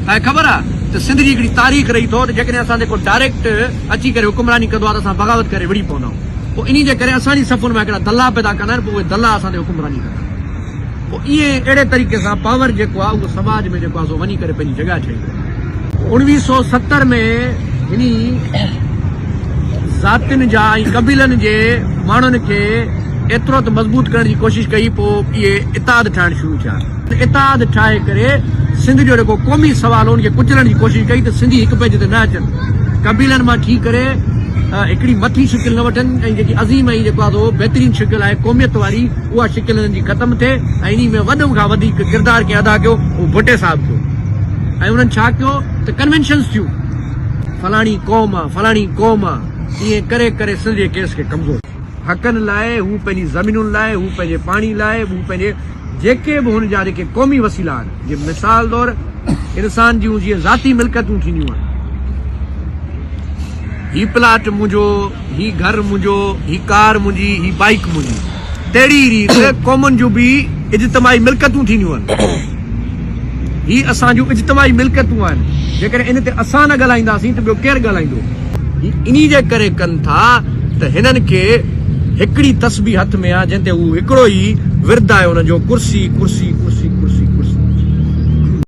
توهان کي خبر آ ته سنڌ جي هڪڙي تاريخ رهي ٿو ته جيڪڏهن اسان تي ڪو ڊائريڪٽ اچي ڪري حڪمراني ڪندو آ ته اسان بغاوت ڪري وڙهي پوندا آهيون. پوء انهي جي ڪري اسان جي صفن مان هڪڙا دلا پيدا ڪندا آهن پوء اهي دلا اسان تي حڪمراني ڪندا آهن. پوء ائين اهڙي طريقي سان پاور جيڪو آهي اهو سماج ۾ جيڪو آهي سو وڃي ڪري پنهنجي جڳهه ٺاهيندو آهي. 1970 ۾ هني ذاتين جا ۽ قبيلن جي ماڻهن کي ايترو ته مضبوط ڪرڻ جي ڪوشش ڪئي پوء اهي اتحاد ٺاهڻ شروع ٿيا. اتحاد ٺاهي ڪري سنڌ جو جيڪو قومي سوال هو ان کي ڪچلڻ جي ڪوشش ڪئي ته سنڌي هڪ پيج تي نه اچن قبيلن مان ٺھي ڪري هڪڙي مٿي شڪل نه وٺن ۽ جيڪي عظيم ۽ جيڪو آهي سو بهترين شڪل آهي قوميت واري اها شڪل انهن جي ختم ٿئي ۽ انهي ۾ وڏ کان وڌيڪ ڪردار ڪنهن ادا ڪيو اهو ڀٽي صاحب ڪيو ۽ انهن ڇا ڪيو ته ڪنوينشنز ٿيون فلاڻي قوم آ فلاڻي قوم آ ائين ڪري ڪري سنڌ جي ڪيس کي ڪمزور حقن لاء هو پنهنجي زمينن لاء هو پنهنجي پاڻي لاء هو پنهنجي جيڪي به هن جا جيڪي قومي وسيلا آهن جي مثال طور انسان جون جيئن ذاتي ملڪيتون ٿينديون آهن هي پلاٽ منهنجو، هي گهر منهنجو، هي ڪار منهنجي، هي بائيڪ منهنجي. تهڙي ريت قومن جون به اجتماعي ملڪيتون ٿينديون آهن. هي اسان جون اجتماعي ملڪيتون آهن. جيڪڏهن ان تي اسان نه ڳالهائينداسين ته ٻيو ڪير ڳالهائيندو؟ هي انهي جي ڪري ڪن ٿا ته هنن کي هڪڙي تسبيح هٿ ۾ آهي جنهن تي هو هڪڙو ئي ورد آهي انهن جو ڪرسي، ڪرسي، ڪرسي.